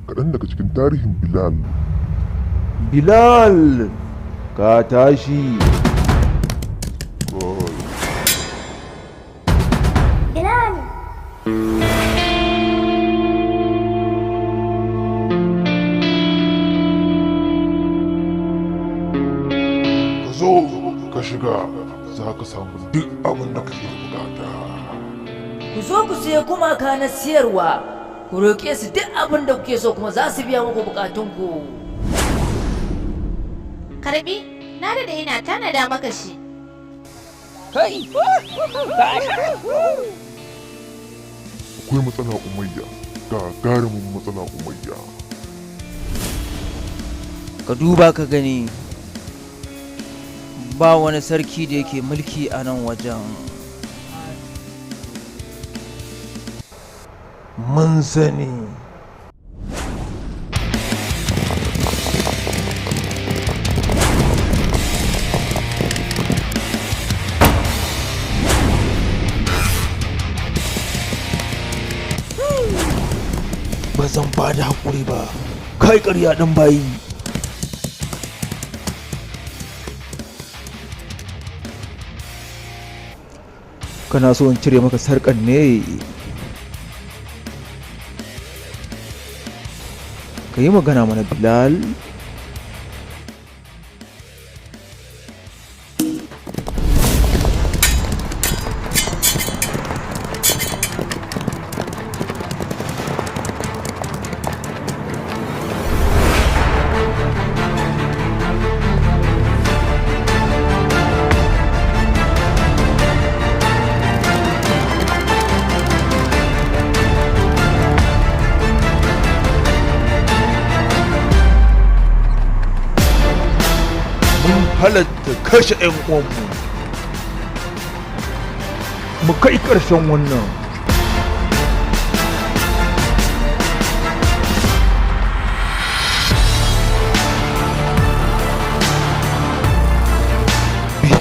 Kaɗan daga cikin tarihin Bilal. Bilal, ka tashi. Kai. Bilal! Ka zo ka shiga, za ka samu duk abin da kake bukata. Ku zo ku siya gumaka na siyarwa, ku roƙe su duk abin da kuke so, kuma za su biya muku bukatunku. Karbi, na daɗe ina tanada maka shi. Kai! Akwai matsala, Umayya, gagarumin matsala, Umayya. Ka duba ka gani, ba wani sarki da yake mulki a nan wajen. Mun sani. Ba zan ba da haƙuri ba. Kai ƙarya ɗan bayi. Kana so in cire maka sarƙar ne? Ka yi magana mana, Bilal. Mun halatta kashe 'yan uwanmu. Mu kai ƙarshen wannan.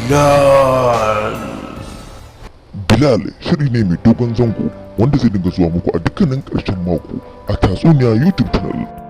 Bilal. Bilal shiri ne mai dogon zango wanda zai dinga zuwa muku a dukkanin ƙarshen mako a Tatsuniya YouTube channel.